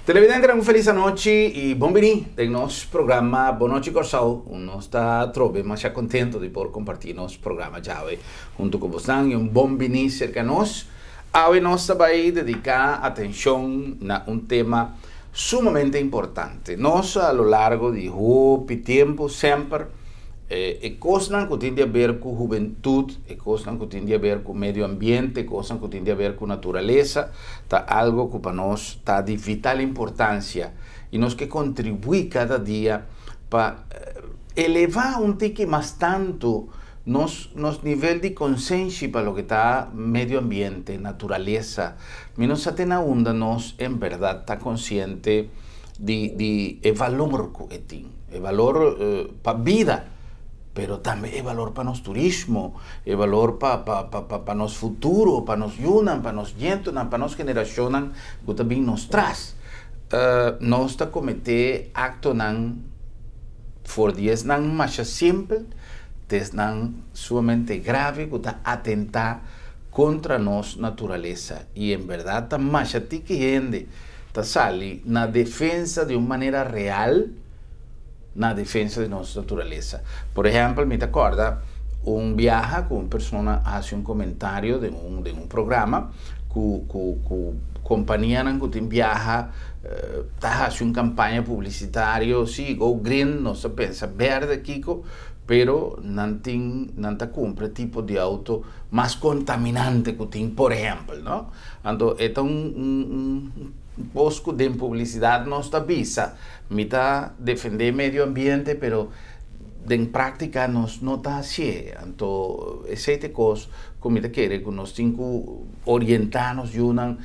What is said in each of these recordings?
Televidentenan, un felis anochi i bon bini den nos programa Bon Nochi Kòrsou. Nos ta atrobe masha kontentu di por kompartí nos programa djawe huntu ku bosnan i un bon bini serka nos. Awe nos ta bai dediká atenshon na un tema sumamente importante. Nos a lo largo di hopi tempu semper e kosnan ku tin di haber ku hubentut, e kosnan ku tin di haber ku medio ambiente, e kosnan ku tin di haber ku naturalesa, ta algo ku pa nos ta di vital importansia i nos ke kontribuí kada dia pa elevá un tiki mas tantu nos nos nivel di konsenshi pa loke ta medio ambiente, naturalesa. Mi no sa te na unda nos en bèrdat ta konsiente di di e valor ku e tin, e valor pa bida, pero tambe e valor pa nos turismo, e valor pa pa pa pa nos futuro, pa nos yunan, pa nos ñetonan, pa nos generashonnan ku ta bin nos tras. Nos ta kometé aktonan for di esnan masha simpel te esnan sumamente grave ku ta atentá kontra nos naturalesa i en bèrdat ta masha tiki hende ta sali na defensa di un manera real na defensa di nos naturalesa. Por ehèmpel, mi ta kòrda un biaha ku un persona a hasi un komentario den un den un programa ku ku ku kompanianan ku tin biaha ta hasi un kampaña publisitario, si, go green, nos ta pensa bèrdè kiko, pero nan tin nan ta kumpra tipo di outo mas kontaminante ku tin, por ehèmpel, no. Anto e ta un un kos ku den publisidat nos ta bisa, mi ta defendé medio ambiente pero den práktika nos no ta hasié. Anto esei ta e kos ku mi ta kere ku nos tin ku orientá nos yunan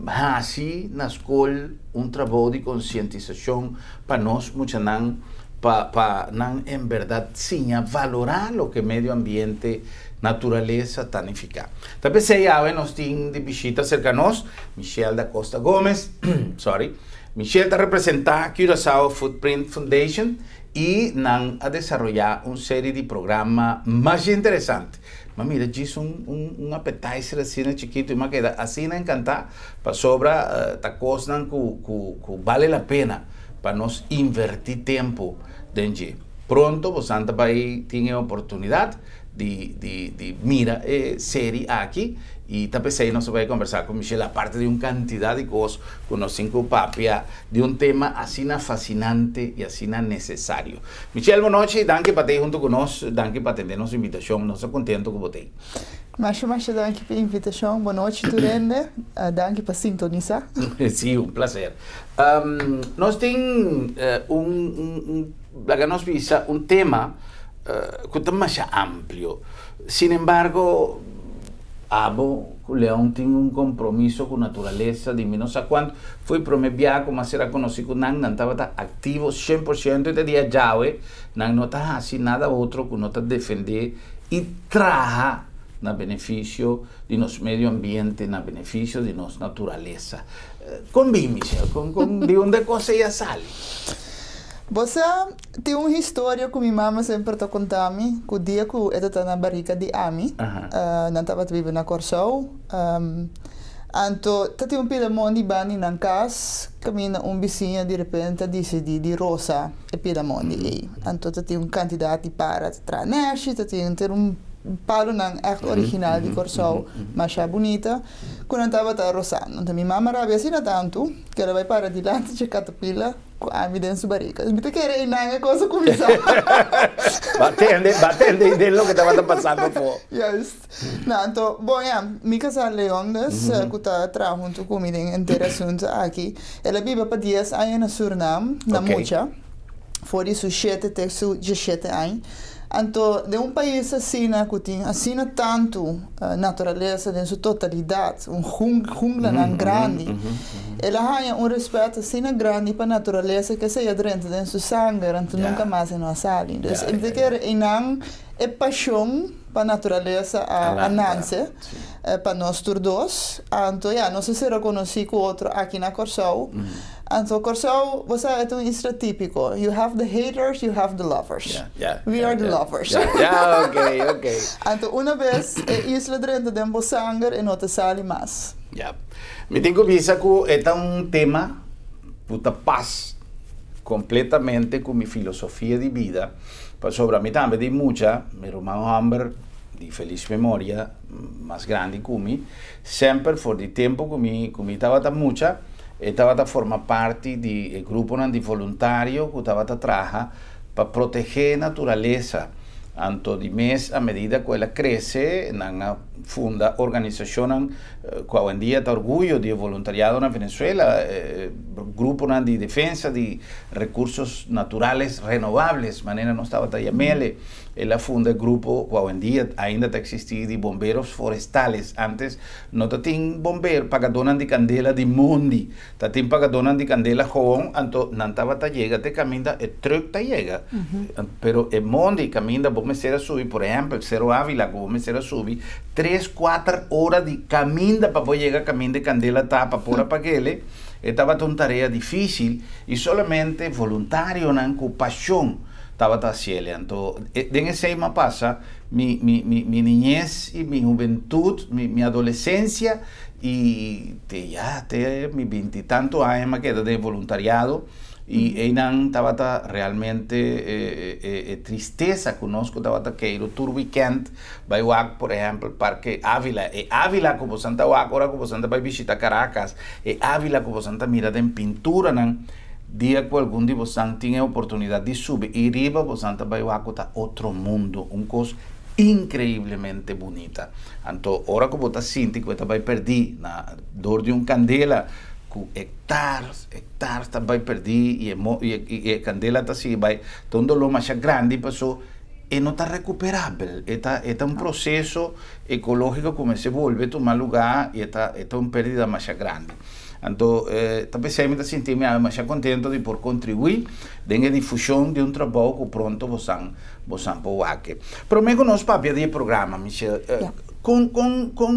hasi na skol un trabou di konsientisashon pa nos muchanan pa pa nan en bèrdat siña valorá loke medio ambiente Naturalesa ta nifiká. Ta p'esei awe nos tin di bishita serka nos Michelle da Costa Gomez, sorry, Michelle ta representá Curaçao Footprint Foundation i nan a desaroyá un seri di programa masha interesante. M'a mira djis un un appetizer asina chikitu i m'a keda asina enkantá pasobra ta kosnan ku ku ku bale la pena pa nos invertí tempu den dje. Pronto bosan ta bai tin e oportunidat di di di mira e seri aki y ta pesey nos ta bay conversa cu Michelle aparte di un cantidad di cos cu nos tin cu papia di un tema asina fascinante y asina necesario. Michelle bo nochi, danki pa tey hunto cu nos, danki pa atende nos invitacion, nos ta contento cu bo tey. Masha masha danki pa e invitacion, bo nochi tur hende, danki pa sintonisa. Si, un placer. Nos tin un un laga nos bisa un tema ku ta masha amplio. Sin embargo, abo ku Leon tin un kompromiso ku naturalesa di mi no sa kuantu. Foi prome bia ku mi a sera konosí ku nan, nan tabata aktivo 100% i te dia djawe nan no ta hasi nada otro ku no ta defendé i traha na benefisio di nos medio ambiente, na benefisio di nos naturalesa. Kon bin, Michelle? Kon, kon, di unda e kos ei a sali? Bo sa, tin un historia ku mi mama semper ta konta mi, ku dia ku e ta ta na barika di ami, nan tabata biba na Kòrsou, anto ta tin un pida mondi banda di nan kas, kaminda un bisiña di repente a disidí di rosa e pida mondi ei. Anto ta tin un kantidat di para ta traha nèshi, ta tin ter un palunan ègt original di Kòrsou, masha bunita, ku nan tabata rosando. Anto mi mama rabia asina tantu, ku el a bai para dilanti dje katapila. Ku ami den su barika. Mi ta kere einan e kos a kuminsá. Ba tende, ba tende i den loke tabata pasando afó. Juist. No, anto, bon ya, mi kasá Leon dus, ku ta traha huntu ku mi den henter asuntu aki, el a biba pa dies aña na Surnam, na mucha, for di su shete te su diesshete aña. Anto, den un pais asina ku tin asina tantu naturalesa den su totalidat, un junglanan grandi, el a haña un rèspèt asina grandi pa naturalesa ku esei a drenta den su sanger, anto nunka mas e no a sali. Dus, mi ta kere einan e pashon pa naturalesa a nanse pa nos tur dos. Anto, ya, nos a sera konosí ku otro aki na Kòrsou. Anto Kòrsou, bo sa, e ta un isla típiko. You have the haters, you have the lovers. Yeah, yeah, We are the lovers. Yeah, yeah, okay, okay. Anto una bes e isla drenta den bo sanger, e no ta sali mas. Yeah. Mi tin ku bisa ku e ta un tema. Ku ta pas kompletamente ku mi filosofia di bida, pasobra mi tambe di mucha, mi ruman hòmber di felis memoria, mas grandi ku mi, semper for di tempu ku mi tabata mucha, e tabata forma parti di e gruponan di voluntario ku tabata traha pa protegé naturalesa. Anto di mes, a medida ku el a krese, nan a funda organisashonnan ku awendia ta orguyo di voluntariado na Venezuela, gruponan di defensa di rekurso naturales renovables, manera nos tabata yam'é. El a funda grupo ku awendia ainda ta eksistí di bomberos forestales. Antes no tatin bombero, pagadónan di kandela di mondi, tatin pagadónan di kandela gewoon, anto nan tabata yega te kaminda e truck ta yega. Pero e mondi kaminda bo mester a subi, por ehèmpel, Cerro Ávila, ku bo mester a subi 3, 4 ora di kaminda pa bo yega kaminda kandela ta pa por apag'é, e tabata un tarea difísil i solamente voluntarionan ku pashon tabata hasié. Anto, den esei m'a pasa mi niñes i mi hubentut, mi adolesensia i te ya te mi 20 i tantu aña m'a keda den voluntariado i einan tabata realmente tristesa ku nos ku tabata keiru tur weekend bai wak, por ehèmpel, Parke Ávila, e Ávila ku boso ta wak ora ku boso ta bai bishitá Caracas, e Ávila ku boso ta mira den pinturanan. Dia ku algun di boso tin e oportunidat di subi i riba, boso ta bai wak ta otro mundu, un kos inkreiblemente bunita. Anto ora ku bo ta sinti ku ta bai pèrdí na dor di un kandela ku hectares, hectares ta bai pèrdí i e kandela ta sigui bai, ta un doló mas grandi, paso e no ta rekuperabel, e ta un proseso ekológiko ku mester bolbe tuma lugá i e ta un pèrdida mas grandi. Anto, tambe mi ta sinti mi mas kontentu di por kontribuí den difushon di un trabou ku pronto boso por wak. Promé ku nos papia di programa, Michelle, kon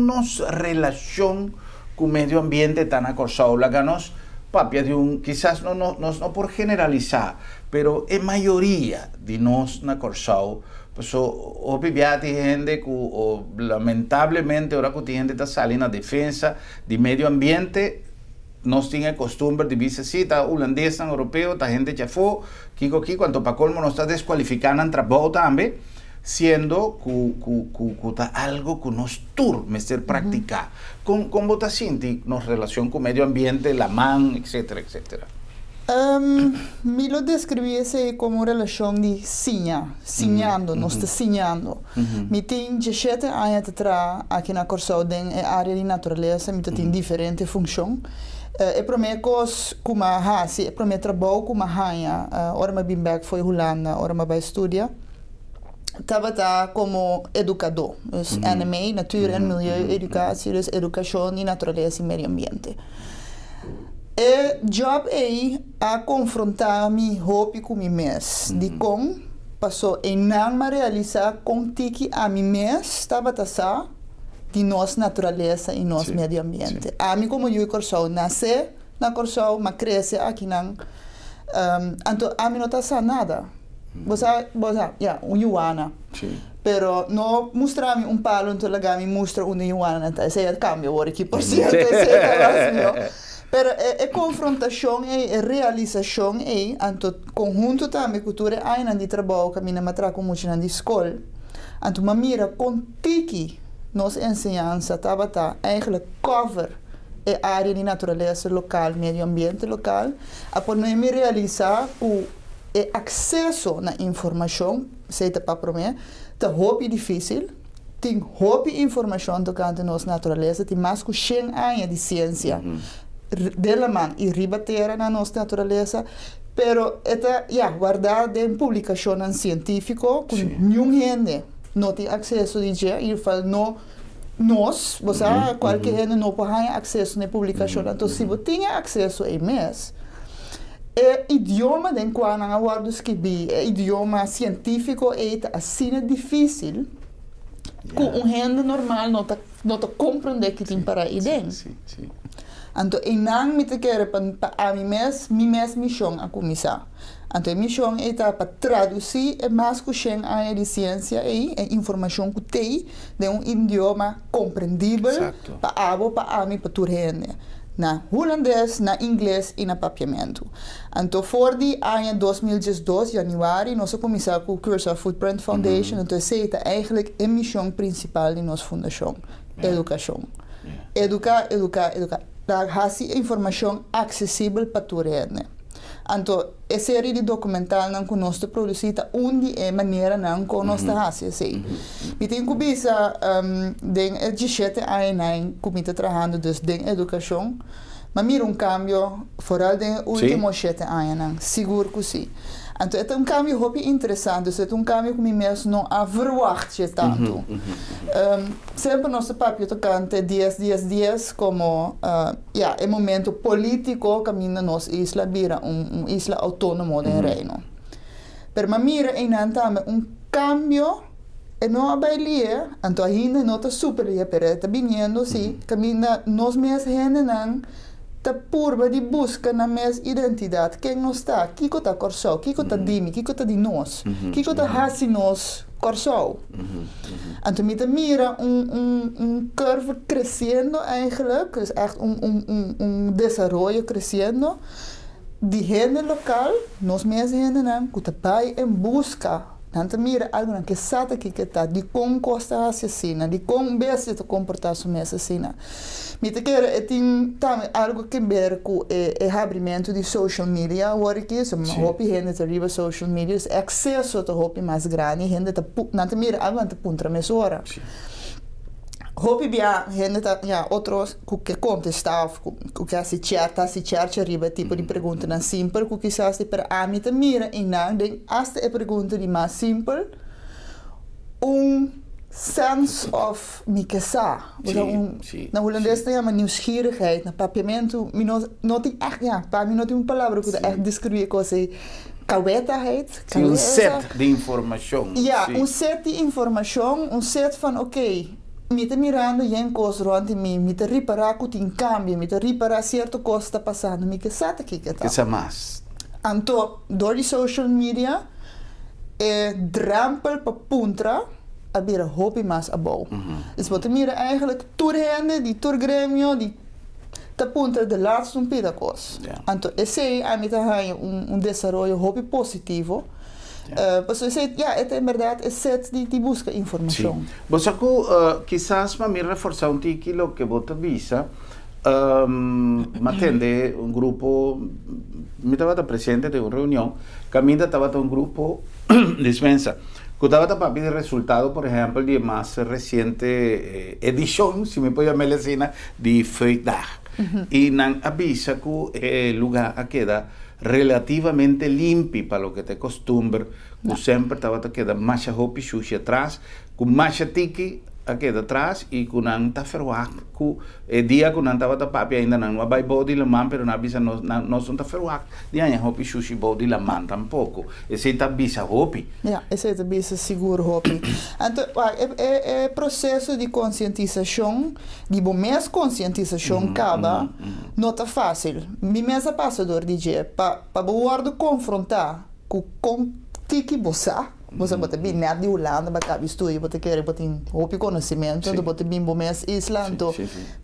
nos relashon ku medio ambiente ta na Kòrsou? Laga nos papia di un, kisas no, nos no por generalisá, pero e mayoria di nos na Kòrsou, so, hopi bia tin hende ku o, lamentablemente, ora ku tin hende ta sali na defensa di medio ambiente, nos tin e kustumber di bisa si, ta hulandes, europeo, ta hende djafó, kiko kiko, anto pa kolmo nos ta deskualifiká nan trabou tambe, siendo ku ta algu ku nos tur mester praktiká. Kon bo ta sinti nos relashon ku medio ambiente, laman, etc., etc.? Mi lo deskribí esei komo un relashon di siña, siñando, nos ta siñando. Mi tin 17 aña ta traha aki na Kòrsou den e área di naturalesa, mi tin diferente funshon. E promé kos ku m'a hasi, e promé trabou ku m'a haña, ora m'a bin bèk for di Hulanda, ora m'a bai studia, tabata komo edukadó. Dus NME, Natuur en Milieu-educatie, dus edukashon di naturalesa i medio ambiente. E job ei a konfrontá mi hopi ku mi mes. Di kon, paso einan m'a realisá kon tiki ami mes tabata sa di nos naturalesa i nos medio ambiente. Ami komo yu di Kòrsou, nase na Kòrsou, m'a krese akinan. Anto ami no ta sa nada. Bo sa, ja, un yuana. Pero no mustra mi un palo anto laga mi mustra un yuana. Esei a kambia awor aki, por sierto, esei ta mas mihó. Pero e konfrontashon e realisashon e anto konhunto tambe ku tur e añanan di trabou kaminda m'a traha ku muchanan di skol. Anto m'a mira kon tiki nos enseñansa tabata eigenlijk cover e área di naturalesa lokal, medio ambiente lokal, a pone mi realisá ku e akseso na informashon, esei ta pa promé, ta hopi difísil. Tin hopi informashon tokante nos naturalesa, tin mas ku 100 aña di siensia den laman i riba tera na nos naturalesa, pero e ta, ja, wardá den publikashon sientífiko ku ningun hende no tin akseso di dje, i no nos, bo kualke hende no por haña akseso na publikashon. Anto, si bo tin akseso ei mes, e idioma den kua nan a wòrdu skirbí, e idioma sientífiko ei ta asina difísil ku un hende normal no ta komprondé kiko tin pará eiden. Si, si. Anto, einan mi ta kere pa ami mes, mi mes mishon a kuminsá. Anto, e mishon ta pa tradusí e mas ku 100 aña di siensia ei, e informashon ku tin den un idioma komprendibel pa abo, pa ami, pa tur hende. Na hulandes, na ingles i na papiamentu. Anto for di aña 2012, yanüari, nos a kuminsá ku Curaçao Footprint Foundation, anto esei ta eigenlijk e mishon prinsipal di nos fundashon, edukashon. Eduká, eduká, eduká. Ta hasi e informashon aksesibel pa tur hende. Anto e serie di dokumentalnan ku nos ta produsí ta un di e maneranan kon nos ta hasi esei. Mi tin ku bisa den e 17 añanan ku mi ta trahando dus den edukashon, m'a mira un kambio foral den e último 7 añanan, sigur ku si. Anto e ta un kambio hopi interesante, dus e ta un kambio ku mi mes no a verwacht je tantu. Semper nos ta papia tokante 10-10-10 komo ja, e momento polítiko kaminda nos isla bira un isla outónomo den Reino. Pero m'a mira einan tambe un kambio, e no a bai lihe, anto ainda no ta super lihe, pero e ta biniendo si, kaminda nos mes hendenan ta purba di buska nan mes identidat, ken nos ta, kiko ta Kòrsou, kiko ta di mi, kiko ta di nos, kiko ta hasi nos Kòrsou. Anto mi ta mira un curve kresiendo eigenlijk, dus echt un desaroyo kresiendo di hende lokal, nos mes hendenan, ku ta bai en buska, nan ta mira algu nan ke sa ta kiko ta, dikon kos ta hasi asina, dikon un bestia ta komportá su mes asina. Mi ta kere e tin tambe algu ke ber ku e habrimentu di social media awor aki, so hopi hende ta riba social media, dus e akseso ta hopi mas grandi, hende ta nan ta mira algu nan ta puntra mesora. Hopi bia hende ta, ja, otro ku ke kontestá òf ku ke hasi chat, ta hasi chercha riba e tipo di preguntanan simpel ku kisas di, pero ami ta mira einan den asta e pregunta di mas simpel un sense of mi ke sa. Na hulandes ta yama nieuwsgierigheid, na papiamentu mi no tin ègt, ja, pa mi no tin un palabra ku ta ègt deskribí e kos ei. Kawetaheit. Sí, un set di informashon. Ja, un set di informashon, un set van oké, mi ta mirando yen kos rònt di mi, mi ta ripará ku tin kambio, mi ta ripará sierto kos ta pasando, mi ke sa ta kiko ta. Ke sa mas. Anto, dor di social media, e drempel pa puntra a bira hopi mas abou. Dus bo ta mira eigenlijk tur hende di tur gremio di ta puntra de laatste un pida kos. Anto esei ami ta haña un desaroyo hopi positivo. Pasobra esei, ja, e ta en bèrdat e set di buska informashon. Sí. Bo sa ku kisas pa mi reforsá un tiki loke bo ta bisa, mi a tende un grupo, mi tabata presente den un reunion kaminda tabata un grupo, dispensa, ku tabata papia di resultado por ehèmpel di e mas resiente edishon, si mi por yam'el asina, di Fuikdag. I nan a bisa ku e lugá a keda relativamente limpi pa loke ta e kostumber ku semper tabata keda masha hopi shushi atras, ku masha tiki a keda atras i ku nan ta ferwagt ku e dia ku nan tabata papia ainda nan no a bai bou di laman pero nan a bisa nos nan nos no ta ferwagt di haña hopi shushi bou di laman tampoko. Esei ta bisa hopi. Ya, esei ta bisa sigur hopi. Anto, wak, e proseso di konsientisashon, di bo mes konsientisashon kaba, no ta fásil. Mi mes a pasa dor di dje. Pa bo wòrdu konfrontá ku kon tiki bo sa, bo sa bo ta bin nèt di Hulanda bo a kaba di studia, bo ta kere bo tin hopi konosementu, anto bo ta bin bo mes isla, anto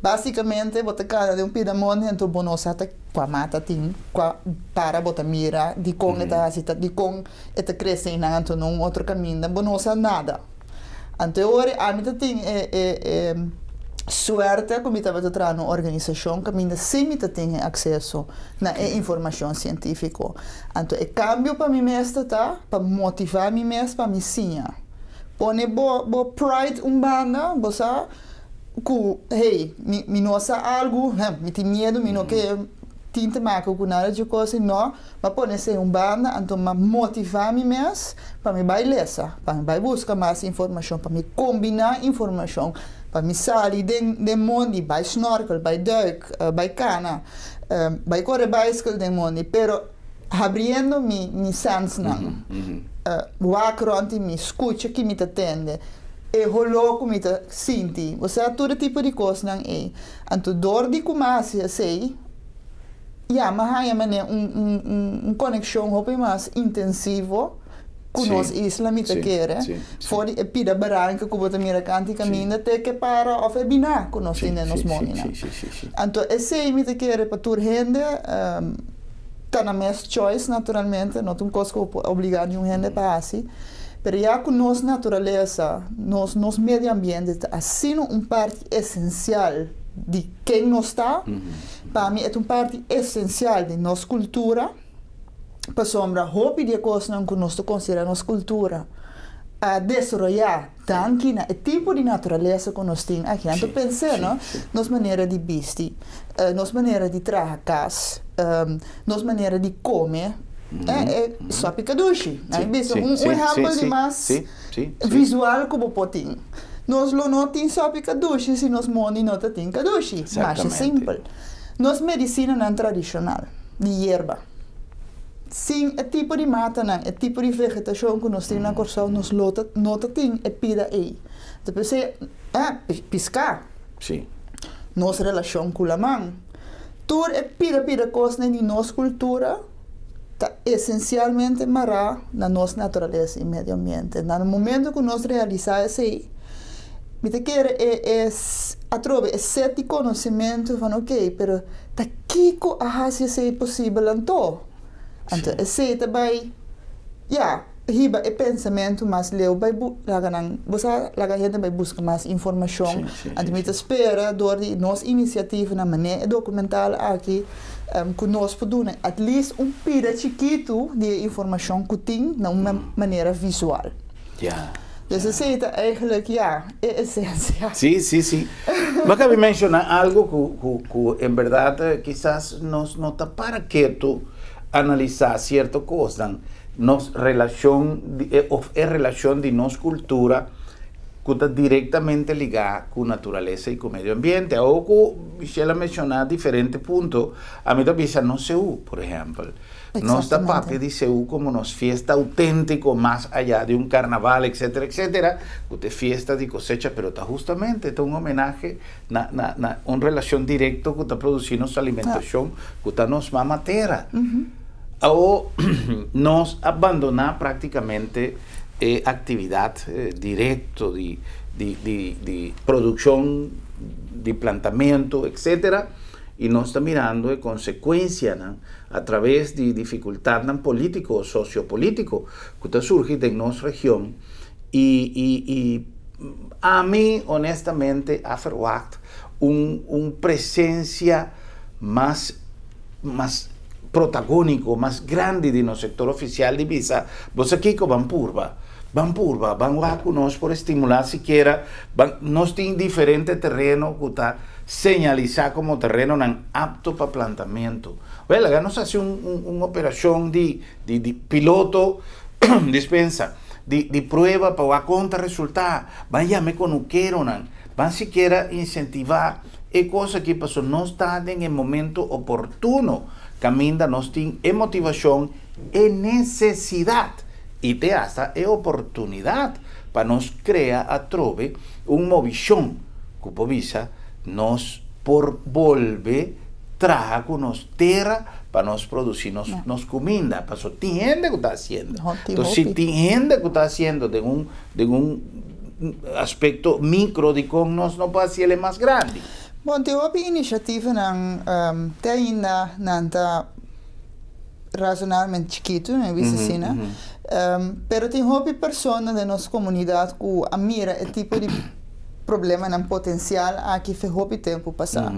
básikamente bo ta kana den un pida mondi, anto bo no sa ta kua mata tin, kua para bo ta mira, dikon e ta hasi ta, dikon e ta krese einan, anto no un otro kaminda, bo no sa nada. Anto e ora ami ta tin e suerte ku mi tabata traha na un organisashon kaminda sí mi ta tin e akseso na e informashon sientífiko. Anto e kambio pa mi mes ta ta pa motivá mi mes pa mi siña. Pone bo pride un banda, bo sa ku hey, mi no sa algu, mi tin miedu, mi no ke tin te maka ku nada dje kos ei, no. M'a pone esei un banda, anto m'a motivá mi mes pa mi bai lesa, pa mi bai buska mas informashon, pa mi kombiná informashon, pa mi sali den mondi, bai snorkel, bai duik, bai kana, bai kore baiskel den mondi, pero habriendo mi sensnan, wak rònt di mi, skucha ki mi ta tende, e holó ku mi ta sinti, osea tur e tipo di kosnan ei. Anto dor di ku mi a hasi esei, ya, mi a haña manera un konekshon hopi mas intensivo. ku nos isla, mi ta kere. For di e pida baranka ku bo ta mira kanti kaminda te ke para òf e biná ku nos tin den nos mondinan. Anto esei mi ta kere pa tur hende ta nan mes choice naturalmente, no ta un kos ku bo por obligá niun hende pa hasi, pero ya ku nos naturalesa, nos nos medio ambiente ta asina un parti esensial di ken nos ta, pa mi e ta un parti esensial di nos kultura. Pasobra hopi di e kosnan ku nos ta konsiderá nos kultura a desaroyá danki na e tipo di naturalesa ku nos tin aki. Anto pens'é, no? Nos manera di bisti, nos manera di traha kas, nos manera di kome, e sòpi kadushi. Nan bisa un ehèmpel di mas visual ku bo por tin. Nos lo no tin sòpi kadushi si nos mondi no ta tin kadushi. Masha simpel. Nos medisinanan tradishonal di yerba. Sin e tipo di matanan, e tipo di vegetashon ku nos tin na Kòrsou, nos lo ta no ta tin e pida ei. Ta p'esei, ah, piská. Nos relashon ku laman. Tur e pida pida kosnan di nos kultura ta esensialmente mará na nos naturalesa i medio ambiente. Na momento ku nos realisá esei, mi ta kere e e atrobe e set di konosementu van oké, pero ta kiko a hasi esei posibel anto? Anto esei ta bai, ya, hiba e pensamentu mas leu bai bu laga nan, bo sa, laga hende bai buska mas informashon. Anto mi ta spera dor di nos inisiativa na manera e dokumental aki ku nos por duna at least un pida chikitu di e informashon ku tin na un manera visual. Dus esei ta eigenlijk, ya, e esensia. Sí, sí, sí. Bo a kabi menshoná algu ku, ku, ku en bèrdat kisas nos no ta para ketu analisá sierto kosnan. Nos relashon di e òf e relashon di nos kultura ku ta direktamente ligá ku naturalesa i ku medio ambiente. Awor ku Michelle a menshoná diferente punto, ami ta bisa nos seú, por ehèmpel. Nos ta papia di Seú komo nos fiesta auténtiko mas ayá di un karnaval etcétera etcétera, ku ta e fiesta di kosecha pero ta hustamente ta un homenahe na na na un relashon direkto ku ta produsí nos alimentashon ku ta nos mama tera. Awor nos a bandoná práktikamente e aktividat direkto di di di di produkshon di plantamentu etcétera i nos ta mirando e konsekuensianan a traves di dificultadnan politico o sociopolitico cu ta surgi den nos region y y y ami honestamente a verwacht un un presencia mas mas protagonico, mas grandi di nos sector oficial di bisa bo sa kico ban purba, ban purba, ban wak cu nos por estimula sikiera, ban nos tin diferente tereno cu ta señalisa como terenonan apto pa plantamentu. Wel, laga nos hasi un un un operashon di di di piloto, dispensa, di di prueba pa wak kon ta resultá. Ban yama e konukeronan, ban sikiera insentivá e kos aki pasobra nos ta den e momento oportuno kaminda nos tin e motivashon, e nesesidat i te asta e oportunidat pa nos krea atrobe un movishon ku por bisa nos por bolbe traha ku nos tera pa nos produsí nos nos kuminda. Pasobra tin hende ku ta hasiendo. Entonces si tin hende ku ta hasiendo den un den un aspekto mikro dikon nos no por hasiel e mas grandi? Bon, tin hopi inisiativanan te ainda nan ta razonablemente chikitu, mi a bisa asina. Pero tin hopi persona den nos komunidat ku a mira e tipo di problemanan potensial aki fe hopi tempu pasá.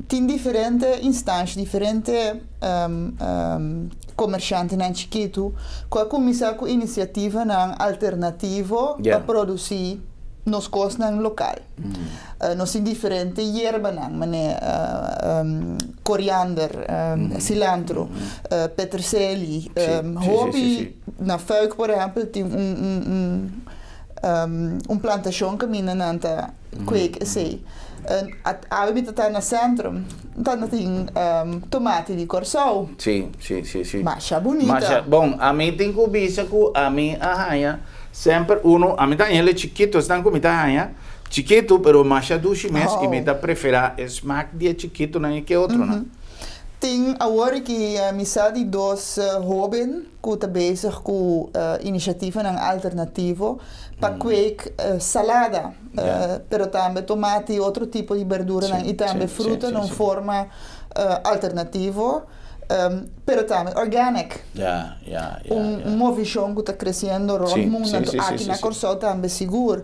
Tin diferente instansha, diferente komershantenan chikitu ku a kuminsá ku inisiativanan alternativo pa produsí nos kosnan lokal. Nos tin diferente yerbanan manera koriander, silantro, peterseli, hopi na Fuik por ehèmpel tin un un plantashon kaminda nan ta kweek esei. Awe mi ta ta na sentrum, ta na tin tomati di Kòrsou. Sí, sí, sí, sí. Masha bunita. Masha, bon, ami tin ku bisa ku ami a haña semper uno, ami ta haña el e chikitu, esnan ku mi ta haña chikitu, pero masha dushi mes i mi ta preferá e smak di e chikitunan e ke otronan. Tin awor ku mi sa di dos hóben ku ta bezig ku inisiativanan alternativo pa kweek salada, pero tambe tomati i otro tipo di berduranan i tambe fruta na un forma alternativo, pero tambe organic. Un movishon ku ta kresiendo rònt mundu, anto aki na Kòrsou tambe sigur.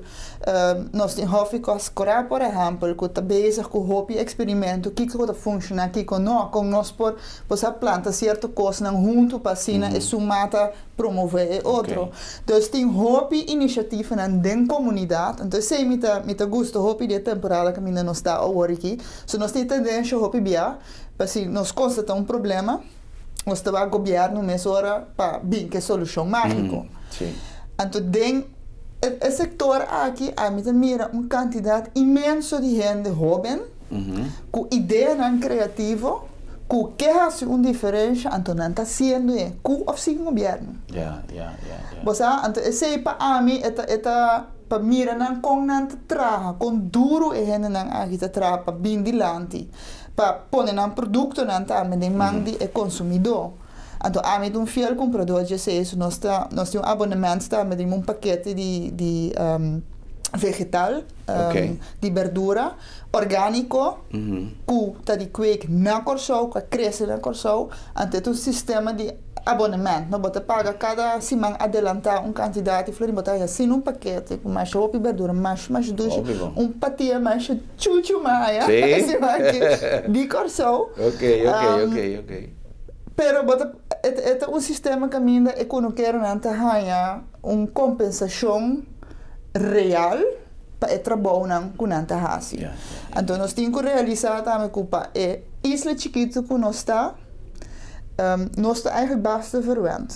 Nos tin Hòfi Kòs Korá por ehèmpel ku ta bezig ku hopi eksperimento kiko ku ta funshoná kiko no, kon nos por por sa planta sierto kosnan huntu pa asina esun mata promové e otro. Dus tin hopi inisiativanan den komunidat, anto esei mi ta mi ta gusta hopi di e temporada kaminda nos ta awor aki. So nos tin e tendensia hopi bia pa si nos konstatá un problema nos ta wak gobièrnu mesora pa bin ku e solushon mágiko. Anto den e sektor aki ami ta mira un kantidat inmenso di hende hóben ku ideanan kreativo ku ke hasi un diferensha, anto nan ta hasiendo e ku òf sin gobièrnu. Bo sa? Anto esei pa ami e ta e ta pa mira nan kon nan ta traha, kon duru e hendenan aki ta traha pa bin dilanti, pa pone nan produktonan tambe den man di e konsumidó. Anto ami ta un fiel kumpradó dje esei, so nos ta nos tin un abonement tambe den un pakete di di vegetal, di berdura orgániko ku ta di kweek na Kòrsou, ku a krese na Kòrsou. Anto e ta un sistema di abonement, no? Bo ta paga kada siman adelantá un kantidat di florin, bo ta haña asina un pakete ku masha hopi berdura, masha masha dushi, un patia masha chuchu maya siman aki di Kòrsou. Pero bo ta, e ta un sistema kaminda e kunukeronan ta haña un kompensashon real pa e trabounan ku nan ta hasi. Anto nos tin ku realisá tambe ku pa e isla chikitu ku nos ta, nos ta eigenlijk basta verwend.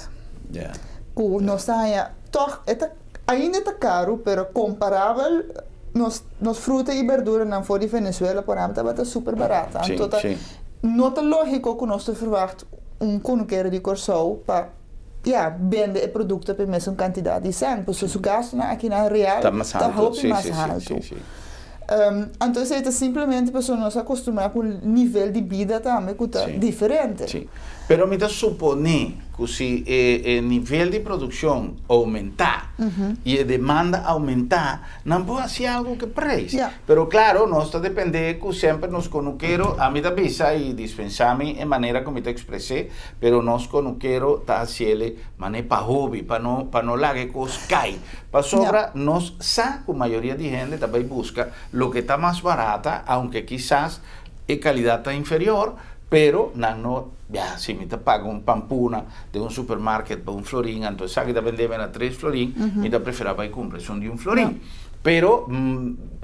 Ku nos ta haña tòg, e ta ainda e ta karu, pero komparabel nos nos fruta i berduranan for di Venezuela por ehèmpel tabata super barata. Anto ta no ta lógiko ku nos ta verwagt un kunukero di Kòrsou pa ya bende e produkto pa e mesun kantidat di sèn, pasobra su gastunan akinan real ta hopi mas haltu. Anto esei ta simplemente pasobra nos a kostumbrá ku un nivel di bida tambe ku ta diferente. Sí. Pero mi ta suponé ku si e nivel di produkshon oumentá i e demanda oumentá, nan por hasi algu ku e preis. Pero klaro, nos ta dependé ku semper nos konukero, ami ta bisa i dispensá mi e manera ku mi ta ekspres'é, pero nos konukero ta hasiel manera pa hobi, pa no pa no laga e kos kai. Pasobra nos sa ku mayoria di hende ta bai buska loke ta mas barata, aunke kisas e kalidat ta inferior, pero nan no, ya, si mi ta paga un pampuna den un supermarket pa un florin, anto esaki ta bende mi na tres florin, mi ta prefera bai kumpra esun di un florin. Pero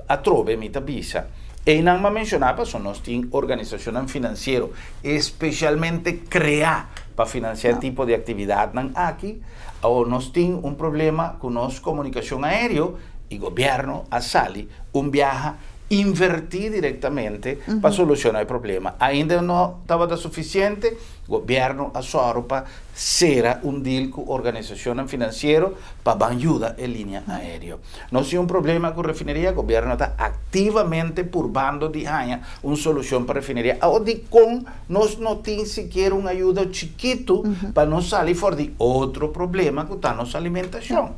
atrobe mi ta bisa, einan mi a menshoná pasobra nos tin organisashonnan finansiero espeshalmente kreá pa finansiá e tipo di aktividatnan aki. Awor nos tin un problema ku nos komunikashon aéreo i gobièrnu a sali un biaha invertí direktamente pa solushoná e problema. Ainda no tabata sufisiente, gobièrnu a sòru pa sera un deal ku organisashonnan finansiero pa ban yuda e linia aéreo. Nos tin un problema ku refineria, gobièrnu ta aktivamente purbando di haña un solushon pa refineria. Awor dikon nos no tin sikiera un ayuda chikitu pa nos sali for di otro problema ku ta nos alimentashon?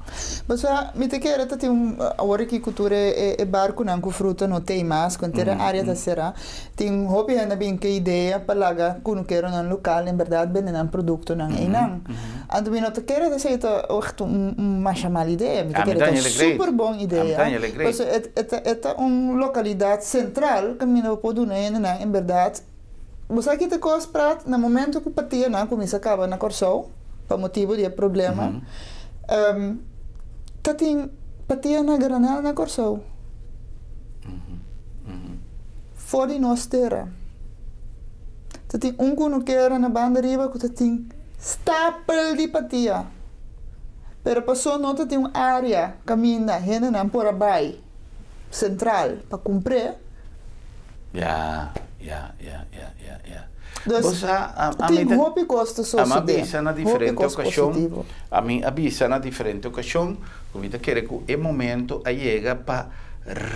Pasobra mi ta kere ta tin un, awor aki ku tur e barkunan ku fruta no t'ei mas, ku henter e área ta será, tin hopi hende a bin ku e idea pa laga kunukeronan lokal en bèrdat bende nan produktonan einan. Anto mi no ta kere ta esei ta echt un masha mal idea, mi ta kere ta un super bon idea, pasobra e ta un lokalidat sentral kaminda bo por duna hendenan en bèrdat. Bo sa ki ta kos prat na momento ku patianan kuminsá kaba na Kòrsou pa motibu di e problema, ta tin patia na granel na Kòrsou for di nos tera. Ta tin un kunukera na banda riba ku ta tin stapel di patia, pero paso no ta tin un área kaminda hendenan por a bai sentral pa kumpr'é. Ya, ya, ya, ya, ya, ya. Dus, Bo sa, a, a mi tin ta, hopi kos ta a mi a sosodé, bisa na hopi diferente kos okashon, positivo. a mi a bisa na diferente okashon ku mi ta kere ku e momento a yega pa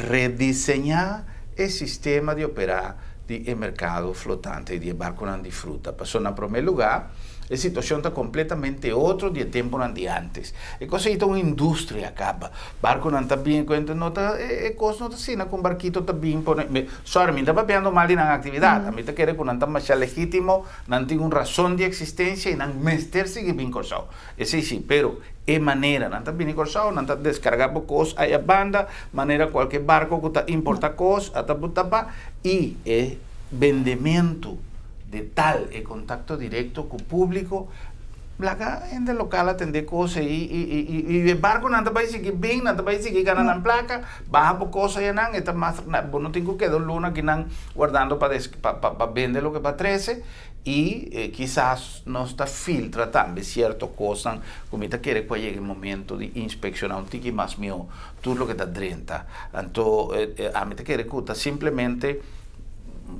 rediseñá e sistema di operá di e merkado flotante di e barkonan di fruta. Pasobra na promé lugá e situashon ta kompletamente otro di e tempunan di ántes. E kos ei ta un industria kaba. Barkonan ta bin kuenta no ta e kos no ta asina ku un barkito ta bin pone sorry mi ta papiando mal di nan aktividat. Ami ta kere ku nan ta masha legítimo, nan tin un rason di eksistensia i nan mester sigui bin Kòrsou. Esei si, pero e manera nan ta bini Kòrsou, nan ta deskargá bo kos aya banda, manera kualke barko ku ta importá kos a ta buta pa, i e bendementu de tal, e kontakto direkto ku públiko, laga hende lokal atendé kos ei i i i i e barkonan ta bai sigui bin, nan ta bai sigui gana nan plaka, baha bo kos ayanan, e ta mas, bo no tin ku keda un luna akinan wardando pa pa pa bende loke bo a trese. I kisas nos ta filtra tambe sierto kosnan ku mi ta kere ku a yega e momento di inspekshoná un tiki mas mihó tur loke ta drenta. Anto ami ta kere ku ta simplemente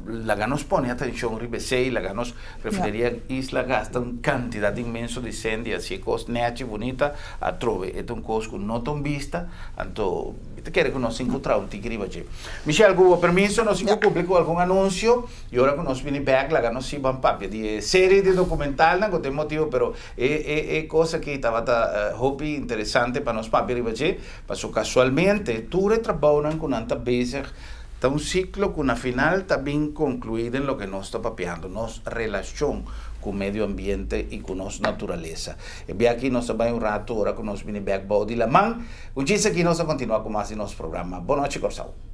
laga nos pone atenshon riba esei, laga nos Refineria Isla gasta un kantidat inmenso di sèn di hasi e kos nèchi, bunita, atrobe e ta un kos ku no ta un bista, anto mi ta kere ku nos tin ku traha un tiki riba dje. Michelle, ku bo permiso nos tin ku kumpli ku algun anunsio. I ora ku nos bini bèk laga nos si ban papia di e serie di dokumentalnan ku tin motibu pero e e e kos aki tabata hopi interesante pa nos papia riba dje paso kasualmente tur e trabounan ku nan ta bezig ta un siklo ku na final ta bin konkluí den loke nos ta papiando nos relashon ku medio ambiente i ku nos naturalesa. E bia aki nos ta bai un ratu ora ku nos bini bèk bou di laman. Ku djis aki nos ta kontinuá ku mas di nos programa Bon Nochi Kòrsou.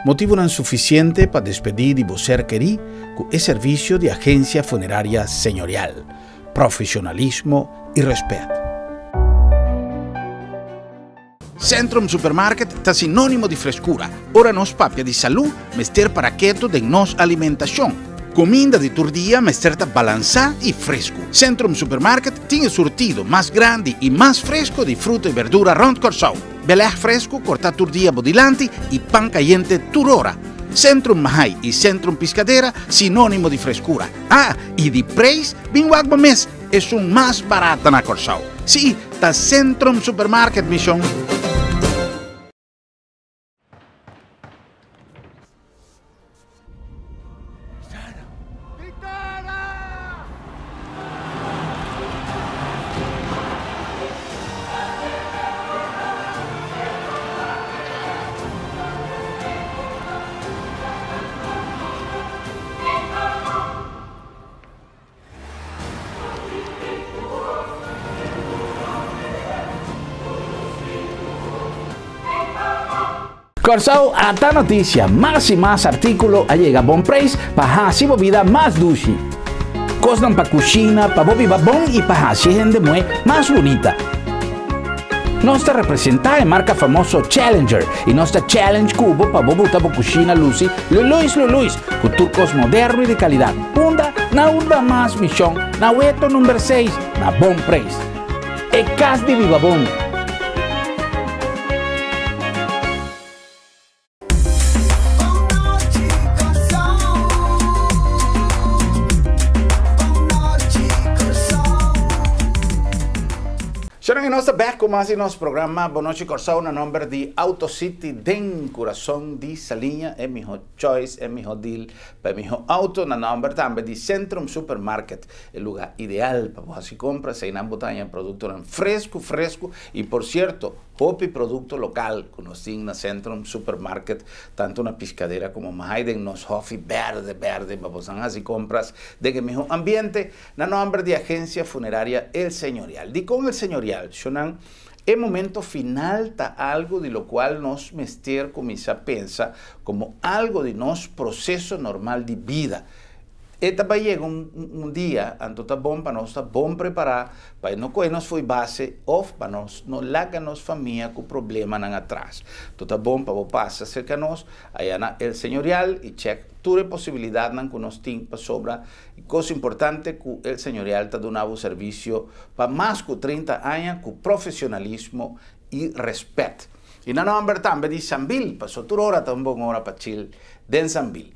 Motibunan sufisiente pa despedí di bo ser kerí ku e servisio di Agensia Funeraria Señorial, profesionalismo i rèspèt. Centrum Supermarket ta sinónimo di freskura. Ora nos papia di salú, mester para ketu den nos alimentashon. Kuminda di tur dia mester ta balansá i fresku. Centrum Supermarket tin e surtido mas grandi i mas fresku di fruta i berdura rònt Kòrsou. Belèg fresku kortá tur dia bo dilanti i pan kayente tur ora. Centrum Mahai i Centrum Piscadera sinónimo di freskura. Ah, i di preis, bin wak bo mes, esun mas barata na Kòrsou. Sí, ta Centrum Supermarket, mi shon. Kòrsou ata notisia, mas i mas artíkulo a yega bon preis pa hasi bo bida mas dushi. Kosnan pa kushina, pa bo biba bon i pa hasi e hende muhé mas bunita. Nos ta representá e marka famoso Challenger i nos ta challenge ku bo pa bo buta bo kushina lusi luluis luluis ku tur kos moderno i di kalidat. Unda? Na Urba Mas Mishon, na Weto number seis, na bon preis. E kas di biba bon! Señoran y nos ta bek cu mas di nos programa Bon Nochi Corsou na nomber di Auto City den Curason di Saliña e miho choice e miho deal pa e miho auto na nomber tambe di Centrum Supermarket e lugar ideal pa bo haci compra eseinan bo ta haña productonan fresco fresco y por cierto Hopi produkto lokal ku nos tin na Centrum Supermarket, tantu na Piscadera komo Mahay den nos hòfi bèrdè bèrdè pa bosan hasi kompras den e mihó ambiente, na nòmber di Agensia Funeraria El Señorial. Dikon El Señorial? Shonnan, e momento final ta algu di lokual nos mester kuminsá pensa komo algu di nos proseso normal di bida. E ta bai yega un dia, anto ta bon pa nos ta bon prepará pa e no kohe nos fo'i base òf pa nos no laga nos famia ku problemanan atras. Anto ta bon pa bo pasa serka nos aya na El Señorial i chèk tur e posibilidatnan ku nos tin pasobra e kos importante ku El Señorial ta duna bo servisio pa mas ku 30 aña ku profesionalismo i rèspèt. I na nòmber tambe di Sambil, paso tur ora ta un bon ora pa chil den Sambil.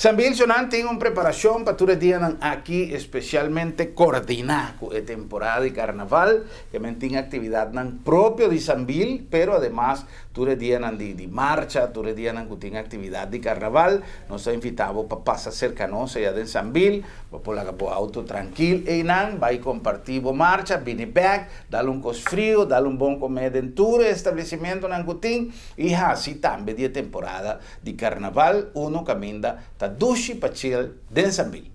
San Bilsonan tin un preparacion pa tur e dianan aki, especialmente coordina cu e temporada di carnaval, ke men tin actividadnan propio di San Bil, pero ademas tur e dianan di di marcha, tur e dianan cu tin actividad di carnaval, nos ta invita bo pa pasa cerca nos aya den San Bil. Bo por laga bo auto trankil einan, bai kompartí bo marcha, bini bèk, dal un kos frio, dal un bon komé den tur e establesimentonan ku tin i hasi tambe di e temporada di karnaval unu kaminda ta dushi pa chill den Sambil.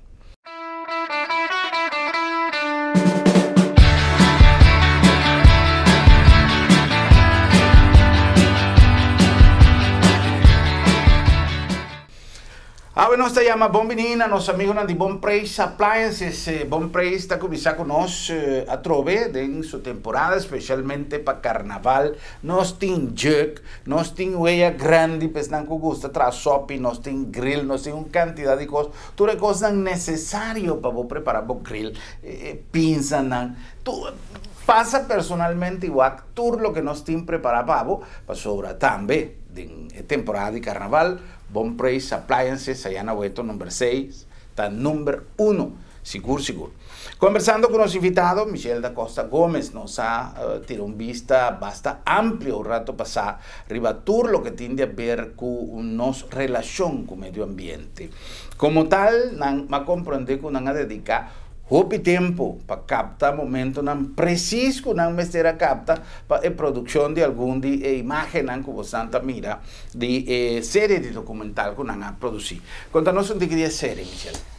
Awe nos ta yama bon bini na nos amigonan di Bon Preis Appliances. Bon Preis ta kuminsá ku nos atrobe den su temporada, spesialmente pa karnaval. Nos tin jug, nos tin wea grandi pa esnan ku gusta traha sopi, nos tin grill, nos tin un kantidat di kos. Tur e kosnan nesesario pa bo prepará bo grill, e pinsanan. Tur, pasa personalmente i wak tur loke nos tin prepará pa bo, pasobra tambe den e temporada di karnaval, Bon Preis Appliances allá na Weto number 6 ta number uno, sigur sigur. Conversando cu nos invitado Michel da Costa Gomez nos a tira un bista basta amplio un rato pasa riba tur loke tin di haber cu nos relacion cu medio ambiente. Como tal nan a comprende cu nan a dedica hopi tempu pa kapta momentonan presis ku nan mester a kapta pa e produkshon di algun di e imágennan ku bosan ta mira di e serie di dokumental ku nan a produsí. Konta nos un tiki di e serie, Michelle.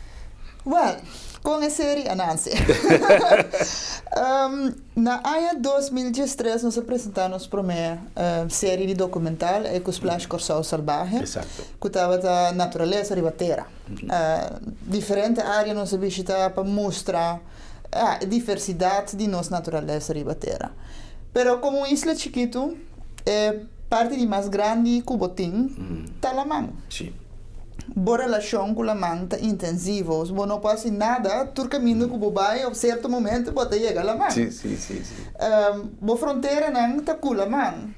Wèl, kon e serie a nase? Na aña 2013 nos a presentá nos promé serie di dokumental, Ecosplash Kòrsou Salbahe, ku tabata naturalesa riba tera. Diferente área nos a bishitá pa mustra e diversidat di nos naturalesa riba tera. Pero komo un isla chikitu, e parti di mas grandi ku bo tin ta laman. Bo relashon ku laman ta intensivo. Bo no por hasi nada, tur kaminda ku bo bai op sierto momento bo ta yega laman. Bo fronteranan ta ku laman.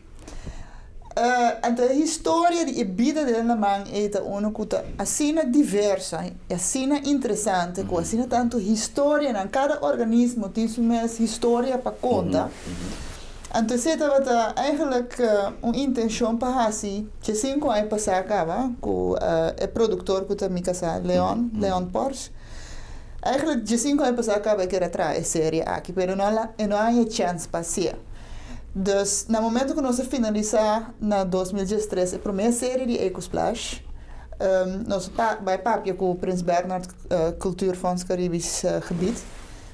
Anto e historia di e bida den laman ei ta unu ku ta asina diversa i asina interesante ku asina tantu historianan, kada organismo tin su mes historia pa konta. Anto esei tabata eigenlijk un intenshon pa hasi dje sinku aña pasá kaba ku e produktor ku ta mi kasá, Leon, Leon Pors. Eigenlijk dje sinku aña pasá kaba e kere traha e serie aki pero e no a haña chèns pa hasié. Dus na momento ku nos a finalisá na 2013 e promé serie di Ecosplash, nos a bai papia ku Prins Bernhard Cultuurfonds Caribisch Gebied,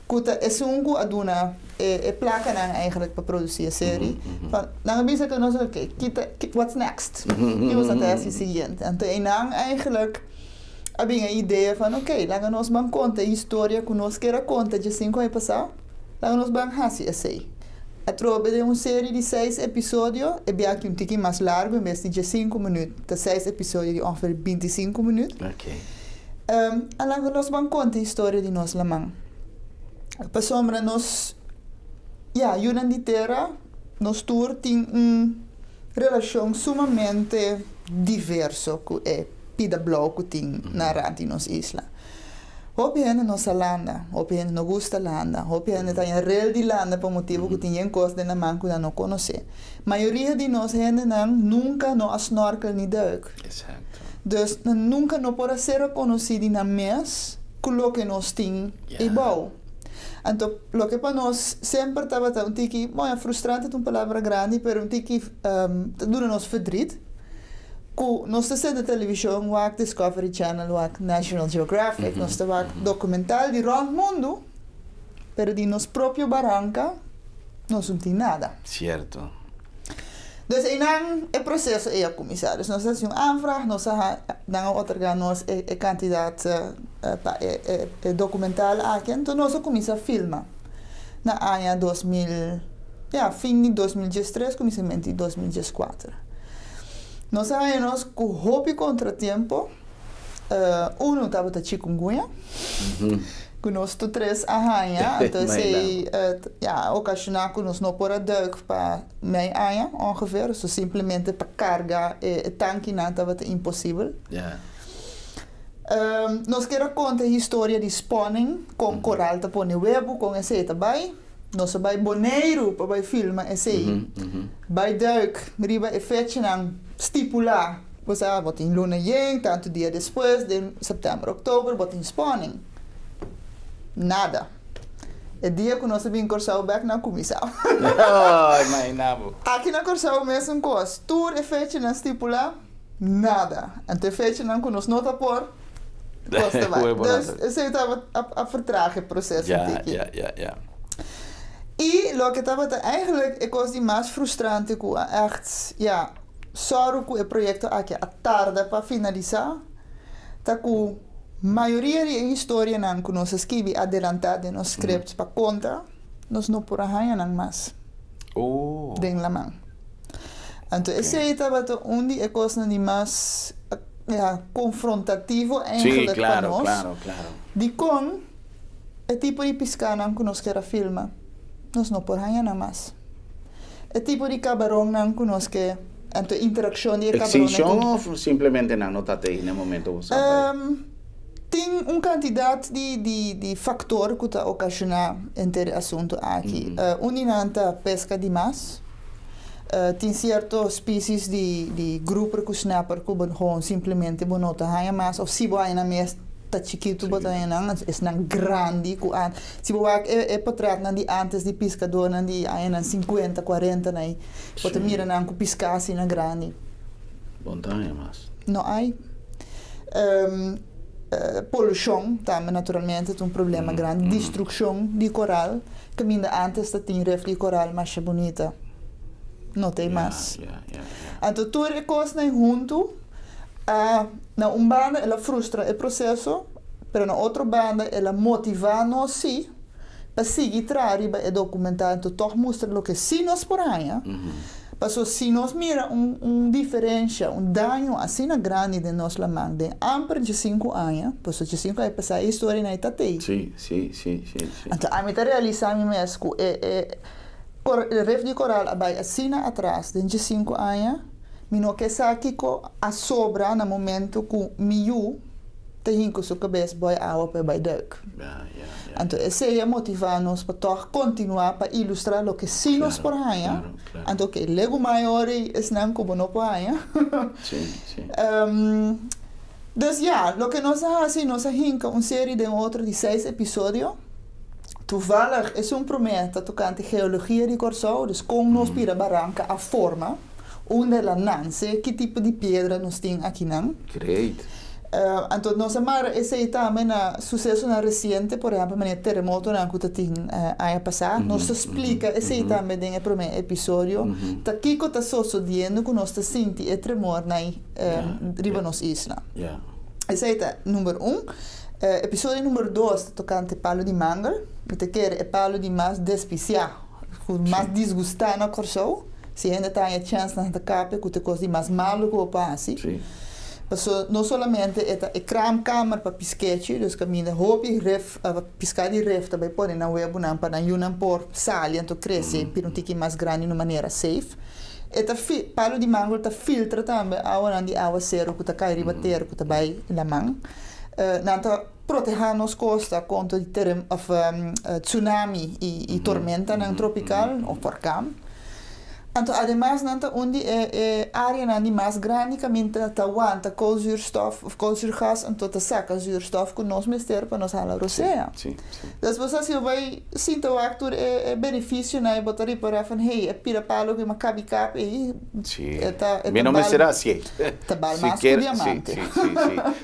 ku ta esun ku a duna e plakanan eigenlijk pa produsí e serie. Van, nan a bisa ku nos, oké, kita, what's next? Ki nos a ta hasi siguiente? Anto einan eigenlijk a bin e idea van, oké, laga nos ban konta e historia ku nos kier a konta dje sinku aña pasá. Laga nos ban hasi esei. Atrobe den un seri di seis episodio, e biaha un tiki mas largu, en bes di diesinku minüt, ta seis episodio di ongeveer bintisinku minüt. A laga nos ban konta historia di nos laman. Pasobra nos, ya, yunan di tera, nos tur tin un relashon sumamente diverso ku e pida blou ku tin na rant di nos isla. Hopi hende no sa landa, hopi hende no gusta landa, hopi hende ta en rel di landa pa motibu ku tin yen kos den nan man ku nan no konosé. Mayoria di nos hendenan nunka no a snorkel ni duik. Dus nan nunka no por a ser rekonosí di nan mes ku loke nos tin ei bou. Anto loke pa nos semper tabata un tiki, bon, frustrante ta un palabra grandi, pero un tiki ta duna nos verdriet. Ku nos ta sende televishon wak Discovery Channel, wak National Geographic, nos ta wak dokumental di rònt mundu. Pero di nos propio baranka nos no tin nada. Cierto. Dus einan e proceso ei a cuminsa. Dus nos a haci un aanvraag, nos a nan a otorga nos e cantidad pa e documental aki. Enton nos a cuminsa filma na aña 2000, ya, fin di 2013, cuminsamento di 2014. Nos a haña nos cu hopi contratiempo. Uno tabata chikungunya, ku nos tur tres a haña. Anto esei ya a okashoná ku nos no por a duik pa mei aña ongeveer. So simplemente pa karga e tankinan tabata imposibel. Nos kier a konta e historia di spawning, kon koral ta pone webu, kon esei ta bai. Nos a bai Boneiru pa bai filma esei. Bai duik riba e fechanan stipulá. Bo sa, bo tin luna yen, tantu dia despues, den sèptèmber, òktober, bo tin spawning. Nada. E dia ku nos a bin Kòrsou bèk nan a kuminsá. Oh, imaginá bo. Aki na Kòrsou mesun kos. Tur e fechanan stipulá, nada. Anto e fechanan ku nos no ta por, kos ta bai. Dus esei tabata a vertraag e proseso un tiki. Ya, ya, ya. I loke tabata eigenlijk e kos di mas frustrante ku a ègt, ya, Sòru ku e proyekto aki a tarda pa finalisá ta ku mayoria di e historianan ku nos a skibi adelantá den nos script pa konta, nos no por a haña nan mas den laman. Anto esei tabata un di e kosnan di mas, ya, konfrontativo eigenlijk pa nos. Dikon e tipo di piskanan ku nos ker a filma nos no por haña nan mas? E tipo di kabaronnan ku nos ke, anto interakshon di e kabaronnan ku. Ekstinshon òf simplemente nan no ta te na e momento ku sa bai? Tin un kantidat di di di faktor ku ta okashoná henter e asuntu aki. Un di nan ta peska di mas. Tin sierto species di di grouper ku snapper ku bo gewoon simplemente bo no ta haña mas òf si bo haña nan mes ta chikitu bo ta haña nan, esnan grandi ku a Si bo wak e potretnan di antes di piskadornan di añanan sinkuenta, kuarenta na ei, bo ta mira nan ku piská asina grandi. Bon ta haña mas. No ai. Polushon tambe naturalmente ta un problema grandi. Destrukshon di koral, kaminda antes ta tin ref di koral masha bunita, no ta ei mas. Anto tur e kosnan huntu a na un banda el a frustra e proseso. Pero na otro banda el a motivá nos sí pa sigui traha riba e dokumental anto tòg mustra loke sí nos por haña. Paso si nos mira un un diferensha, un daño asina grandi den nos laman den amper djesinku aña, paso djesinku aña pasá e historia nan e ta tei. Sí, sí, sí, sí, sí. Anto ami ta realisá mi mes ku e e kor e ref di koral a bai asina atras den djesinku aña, mi no ke sa kiko a sobra na momento ku mi yu ta hinka su kabes boi awa pa e bai duik. Anto esei a motivá nos pa tòg kontinuá pa ilustrá loke sí nos por haña. Anto oke, legumai ora ei esnan ku bo no por haña. Dus ya, loke nos a hasi, nos a hinka un seri den otro di seis episodio. Toevallig esun promé ta tokante geologia di Kòrsou, dus kon nos bira baranka a forma. Unda el a nanse, ki tipo di piedra nos tin akinan. Great. Anto nos a mara esei tambe na susesonan resiente, por ehempel manera teremotonan ku ta tin aña pasá. Nos ta splika esei tambe den e promé episodio, ta kiko ta sosodiendo ku nos ta sinti e tremornan riba nos isla. Esei ta number un. Episodio number dos ta tokante palu di mangel. Mi ta kere e palu di mas despisiá. Ku mas disgustá na Kòrsou, si hende ta haña chèns nan ta kapia ku ta e kos di mas malu ku bo por hasi. Paso no solamente e ta e kraamkamer pa piskechi, dus kaminda hopi ref, piská di ref ta bai pone nan webunan pa nan yunan por sali anto krese bira un tiki mas grandi na un manera safe. E ta fi, palu di mangel ta filtra tambe awanan di awaseru ku ta kai riba tera ku ta bai laman. Nan ta. Protehá nos kosta kontra di terem òf tsunami i tormentanan tropikal òf orkan. Anto ademas nan ta un di e e areanan di mas grandi kaminda ta wanta koolzuurstof of koolzuurgas anto ta saka zuurstof ku nos mester pa nos hala rosea. Dus bo sa si bo bai sinta wak tur e e benefisionan i bo ta ripará van hey e pira palo ku mi a kabi kap ei e ta e Mi ta no bal mester hasié. ta bal mas ku diamante.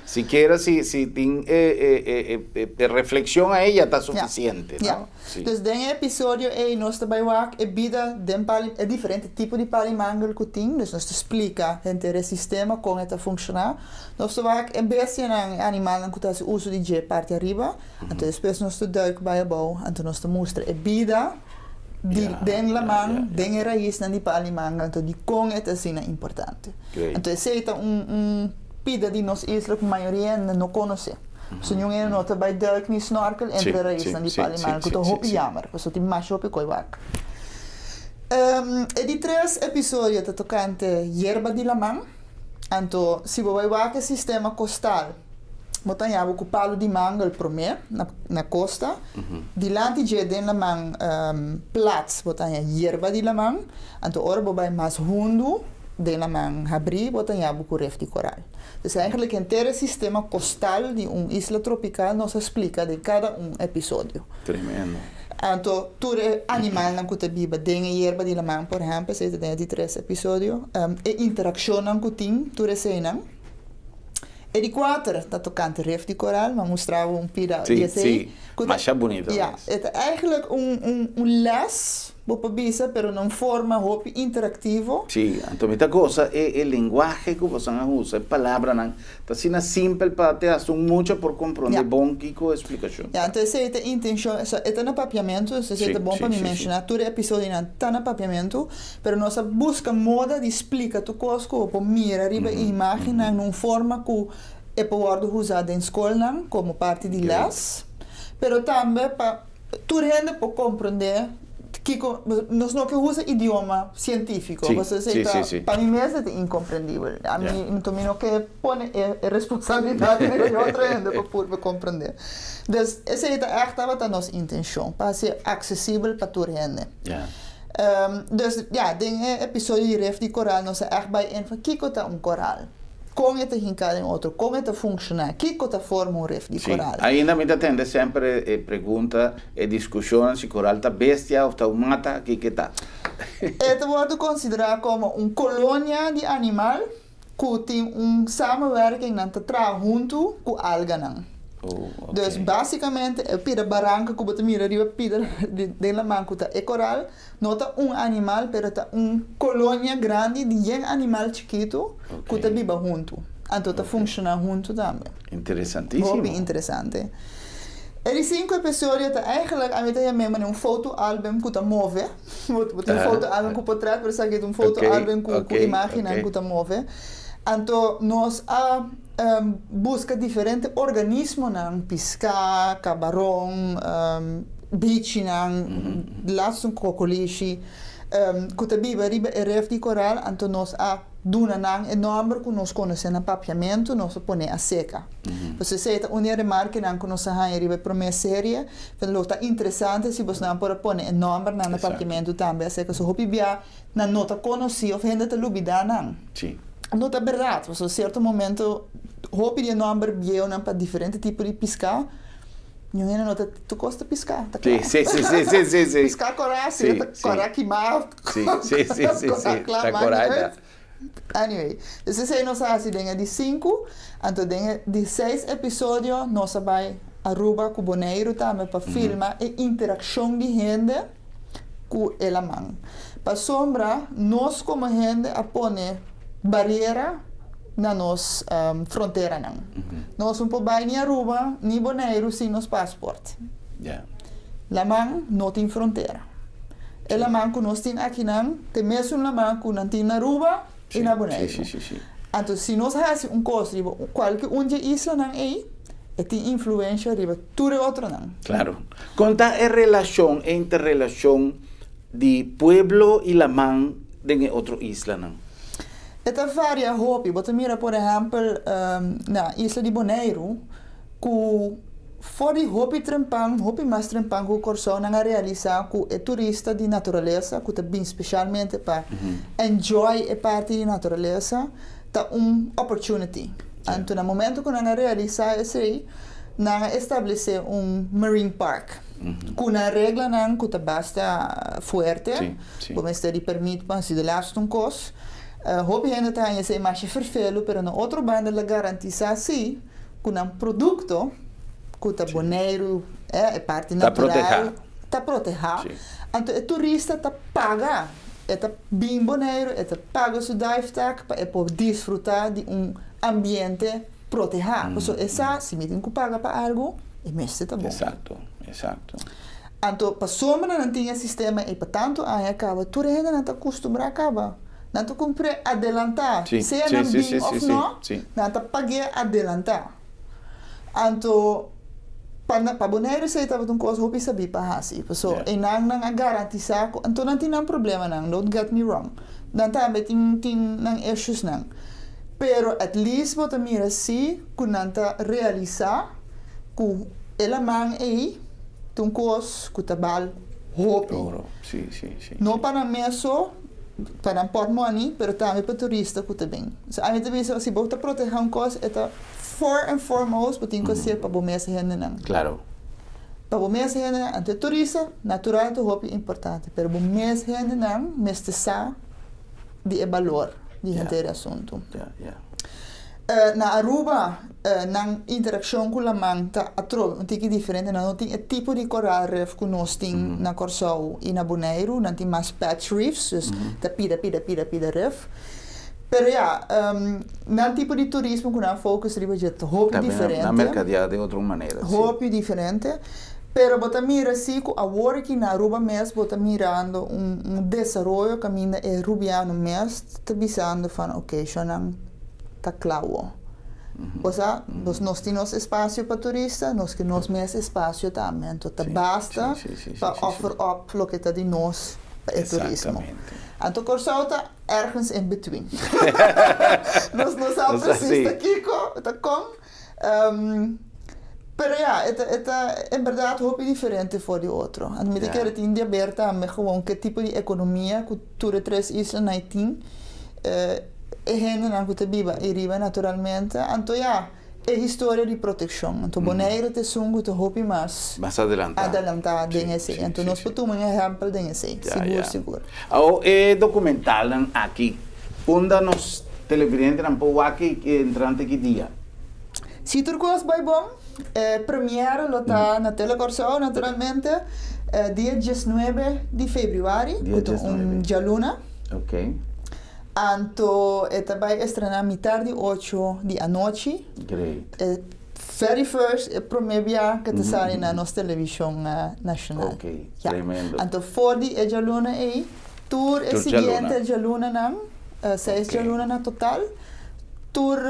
Sikiera si si tin e e e e reflexion ahí ya ta suficiente, no? Sí. Dus den e episodio ei nos ta bai wak e bida den pali e diferente tipo di pali mangel ku tin, dus nos ta splika henter e sistema kon e ta funkshoná. Nos ta wak e bestianan, e animalnan ku ta hasi uso di dje parti ariba, anto despues nos ta duik bai abou, anto nos ta mustra e bida di den laman, den e raisnan di pali mangel, anto dikon e ta asina importante. Anto esei ta un un pida di nos isla ku mayoria hende no konosé. Pasobra niun hende no ta bai duik ni snorkel entre raisnan di pali mangel, ku ta hopi yamer, pasobra tin masha hopi koi wak. E di tres episodio ta tokante yerba di laman. Anto si bo bai wak e sistema kostal, bo ta haña bo ku palu di mangel promé na na kosta. Dilanti dje den laman plat bo ta haña yerba di laman. Anto ora bo bai mas hundu den laman habrí bo ta haña bo ku ref di koral. Dus eigenlijk henter e sistema kostal di un isla tropikal nos a splika den kada un episodio. Tremendo. Anto tur e animalnan ku ta biba den e yerba di laman por ehèmpel, esei ta den e di tres episodio, e interakshonnan ku tin tur eseinan. E di kuater ta tokante ref di koral, mi a mustra bo un pida di esei. Sí, sí, masha bunito mes. Ya, e ta eigenlijk un les. Bo por bisa, pero na un forma hopi interaktivo. Sí, anto mi ta gosa e e lenguahe ku bosan a usa, e palabranan ta asina simpel pa te hasta un mucha por komprondé bon kiko e splikashon ta. Ya, anto esei ta e intenshon, so e ta na papiamentu, esei ta bon pa mi menshoná, tur e episodionan ta na papiamentu, pero nos a buska moda di splika tur kos ku bo por mira riba e imágennan na un forma ku e por wòrdu usá den skolnan komo parti di lès, pero tambe pa. Tur hende por comprende kico, nos no ke usa idioma cientifico, pasobra esey ta, pa mi mes e ta incomprendibel. Ami, enton mi no ke pone e responsabilidad riba e otro hende pa purba comprende. Dus esey ta echt tabata nos intencion, pa haci accesibel pa tur hende. Dus ya, den e episodio di Rif di Coral nos a echt bay in van kico ta un coral. Kon e ta hinká den otro? Kon e ta funshoná? Kiko ta forma un ref di Sí, koral? ainda mi ta tende semper e pregunta, e diskushonnan si koral ta bestia òf ta un mata, kiko e ta? E ta wòrdu konsiderá komo un kolonia di animal ku tin un samenwerking, nan ta traha huntu ku alganan. Oh, ok. Dus básikamente e pida baranka ku bo ta mira riba pida den laman ku ta e koral, No ta un animal, pero ta un kolonia grandi di yen animal chikitu ku ta biba huntu. Anto ta funshoná huntu tambe. Interesantísimo. Hopi interesante. E di sinku episodio ta eigenlijk, ami ta yam'é manera un fotoalbum ku ta move. Bo tin un fotoalbum ku potret, pero esaki ta un fotoalbum ku imágennan ku ta move. Anto nos a buska diferente organismonan, piská, kabaron, bichinan, laatst un kokolishi, ku ta biba riba e ref di koral, anto nos a duna nan e nòmber ku nos konosé na papiamentu, nos a pone aseka. Pues esei ta un di e remarkenan ku nos a haña riba e promé serie, pero lo ta interesante si bosnan por a pone e nòmbernan na papiamentu tambe aseka. So hopi bia nan no ta konosí òf hende ta lubidá nan. No ta bèrdat, pasobra sierto momento hopi di e nòmber bieunan pa diferente tipo di piská, niun hende no ta tur kos ta piská, ta kla. Piská kòrá, si ta kòrá kimá, kòrá kla, maak niet uit. Anyway, dus esei nos a hasi den e di sinku, anto den e di seis episodio nos a bai Aruba ku Boneiru tambe pa filma e interakshon di hende ku e laman. Pasobra nos komo hende a pone bariera na nos fronteranan. Nos no por bai ni Aruba ni Boneiru sin nos pasport. Laman no tin frontera. E laman ku nos tin akinan ta e mesun laman ku nan tin na Aruba i na Boneiru. Anto si nos hasi un kos riba kualke un di e islanan ei, e tin influensha riba tur e otronan. Claro. Con ta e relacion, e interrelacion di pueblo y laman den e otro islanan? E ta varia hopi. Bo ta mira por ehempel na isla di Boneiru cu. For di hopi trempan, hopi mas trempan ku Kòrsou, nan a realisá ku e turista di naturalesa, ku ta bin spesialmente pa enjoy e parti di naturalesa, ta un opportunity. Anto na momento ku nan a realisá esei, nan a establesé un marine park ku nan reglanan ku ta basta fuerte. Bo mester di permit pa hasi de laatste un kos. Hopi hende ta haña esei masha ferfelu, pero na otro banda el a garantisá sí ku nan produkto ku ta Boneiru, e parti natural ta protehá. Anto e turista ta paga, e ta bin Boneiru, e ta paga su dive tag pa e por disfrutá di un ambiente protehá. Pasobra e sa, si mi tin ku paga pa algu, e mester ta bon. Exacto, exacto. Anto pasobra nan tin e sistema ei pa tantu aña kaba, tur e hendenan ta kustumbrá kaba. Nan ta kumpr'é adelantá, sea nan bin òf nò, nan ta pag'é adelantá. Anto, pa pa Boneiru esei tabata un kos hopi sabí pa hasi, pasobra einan nan a garantisá ku, anto nan tin nan problemanan, don't get me wrong, nan tambe tin tin nan issuesnan, pero at least bo ta mira sí ku nan ta realisá ku e laman ei ta un kos ku ta bal hopi. Oro, sí, sí, sí. No pa nan mes so, pa nan pòtmòni, pero tambe pa turista ku ta bin. So ami ta bisa, si bo ta protehá un kos, e ta for and foremost bo tin ku hasié pa bo mes hendenan. Klaro. Pa bo mes hendenan, anto e turista, natural ta hopi importante, pero bo mes hendenan mester sa di e balor di henter e asuntu. Ya, ya. Na Aruba nan interakshon ku laman ta atrobe un tiki diferente. Nan no tin e tipo di koral rif ku nos tin na Kòrsou i na Boneiru. Nan tin mas patch reefs, dus ta pida pida pida pida rif. Pero ya, nan tipo di turismo ku nan focus riba dje ta hopi diferente. Nan merkadea den otro manera, si. Hopi diferente. Pero bo ta mira si ku awor aki na Aruba mes bo ta mirando un desaroyo kaminda e rubiano mes ta bisando van oke, shonnan ta kla wo. Bo sa, nos tin nos espasio pa turista, nos ke nos mes espasio tambe. Anto ta basta pa offer up loke ta di nos pa e turismo. Anto Kòrsou ta ergens in between. Nos no sa presis ta kiko, ta kon. Pero ya, e ta, e ta en berdad hopi diferente for di otro. Anto mi ta kere tin di haber tambe gewoon ke tipo di ekonomia ku tur e tres islanan ei tin. E hendenan ku ta biba ei riba naturalmente. Anto ya, e historia di protekshon. Anto Boneiru ta esun ku ta hopi mas Mas adelantá. adelantá den esei. Anto nos por tuma un ehèmpel den esei, sigur sigur. Awor e dokumentalnan aki, unda nos televidentenan por wak entrante ki dia? Si tur kos bai bon, e premiere lo ta na Tele Kòrsou naturalmente dia diesnuebe di febrüari, ku ta un djaluna. Anto e ta bai estrená mitar di ocho di anochi. Great. E very first, e promé bia ku ta sali na nos televishon nashonal. Ok, tremendo. Anto for di e djaluna ei, tur e siguiente djalunanan, seis djaluna na total, Tur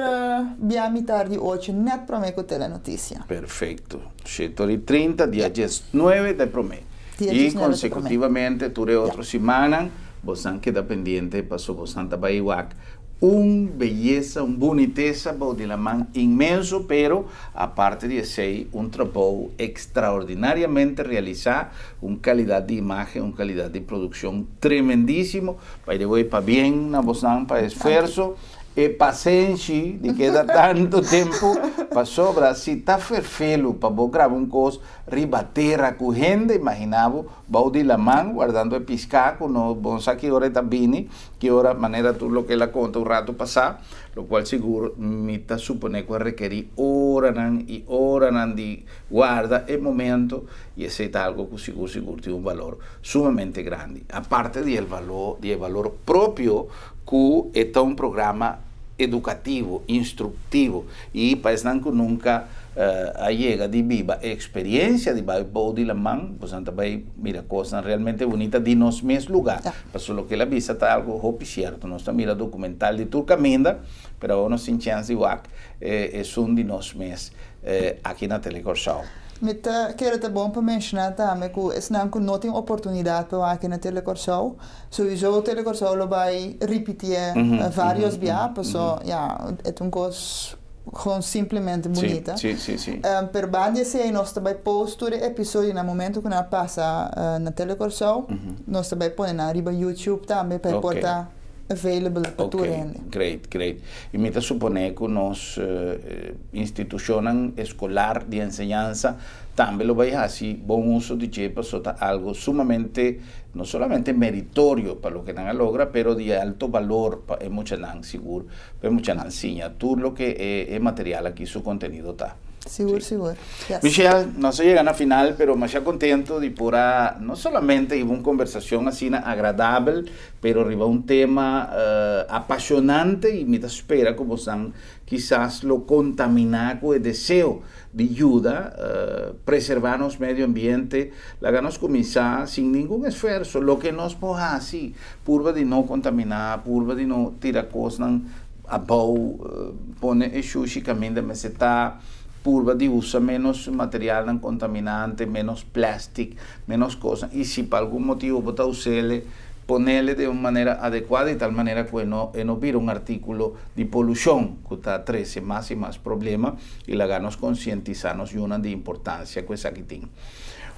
bia mitar di ocho net prome ku Telenotisia. Perfecto. Shete ora i 30, dia 19 ta e prome. I konsekutivamente tur e otro simannan bosan keda pendiente paso bosan ta bai wak un beyesa, un bunitesa bou di laman inmenso pero aparte di esei un trabou ekstraordinariamente realisá, un kalidat di imagen, un kalidat di produkshon tremendisimo. By the way, pabien na bosan pa esfuerso e pasenshi di keda tantu tempu, pasobra si ta ferfelu pa bo graba un kos riba tera ku hende, imagina bo bou di laman wardando e piská ku no bon sa ki ora e ta bini, ki ora, manera tur loke el a konta un ratu pasá, lokual sigur mi ta suponé ku a rekerí oranan i oranan di warda e momento i esei ta algu ku sigur sigur tin un balor sumamente grandi. Aparte di el valor, di e valor propio ku e ta un programa edukativo, instruktivo i pa esnan ku nunka a yega di biba e eksperiencia di bai bou di laman, boso ta bai mira kosnan realmente bunita di nos mes lugá. Pasobra loke el a bisa ta algu hopi sierto. Nos ta mira dokumental di tur kaminda, pero awor nos tin chèns di wak esun di nos mes aki na Telekòrsou. Mi ta kere ta bon pa menshoná tambe ku esnan ku no tin oportunidat pa wak na Tele Kòrsou, souiso Tele Kòrsou lo bai ripitié vários bia, paso ya e ta un kos Gewoon simplemente bunita. Si, si, si. Pero banda di esei nos ta bai post tur e episodio na momento ku nan a pasa na Telecorsou. Nos ta bai pone nan riba YouTube tambe pa e por ta available pa tur hende. Ok, great, great. I mi ta suponé ku nos institushonnan eskolar di enseñansa tambe lo bai hasi bon uso di dje pasobra ta algu sumamente no solamente meritorio pa loke nan a logra pero di alto balor pa e muchanan sigur. Pa e muchanan siña tur loke e material aki su kontenido ta. Sigur, sigur. Yes. Michelle, nos a yega na final, pero masha kontento di por a no solamente hiba un kombersashon asina agradabel, pero riba un tema apashonante i mi ta spera ku bosan kisas lo kontaminá ku e deseo di yuda preservá nos medio ambiente. Laga nos kuminsá sin ningun esfuerso, loke nos por hasi. Purba di no kontaminá, purba di no tira kosnan abou, pone e shushi kaminda mester ta, purba di usa ménos materialnan kontaminante, ménos plèstik, ménos kosnan. I si pa algun motibu bo ta us'el, ponele den un manera adekuá di tal manera ku e no e no bira un artíkulo di polushon ku ta trese mas i mas problema i laga nos konsientisá nos yunan di importansia ku esaki tin.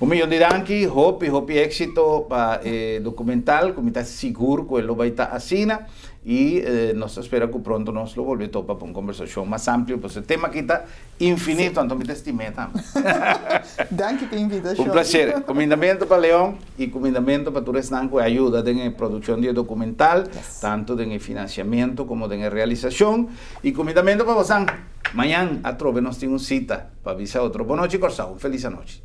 Un miyon di danki, hopi hopi éxito pa e documental ku mi ta sigur ku e lo bai ta asina i nos ta spera ku pronto nos lo bolbe topa pa un kombersashon mas amplio pasobra e tema aki ta infinito anto mi ta stim'é tambe. Danki pa e invitashon. Un placer. Kumindamentu pa Leon i kumindamentu pa tur esnan ku a yuda den e produkshon di e documental, tantu den e finansiamentu komo den e realisashon. I kumindamentu pa bosan. Mañan atrobe nos tin un sita pa bisa otro. Bonochi Kòrsou, un felis anochi.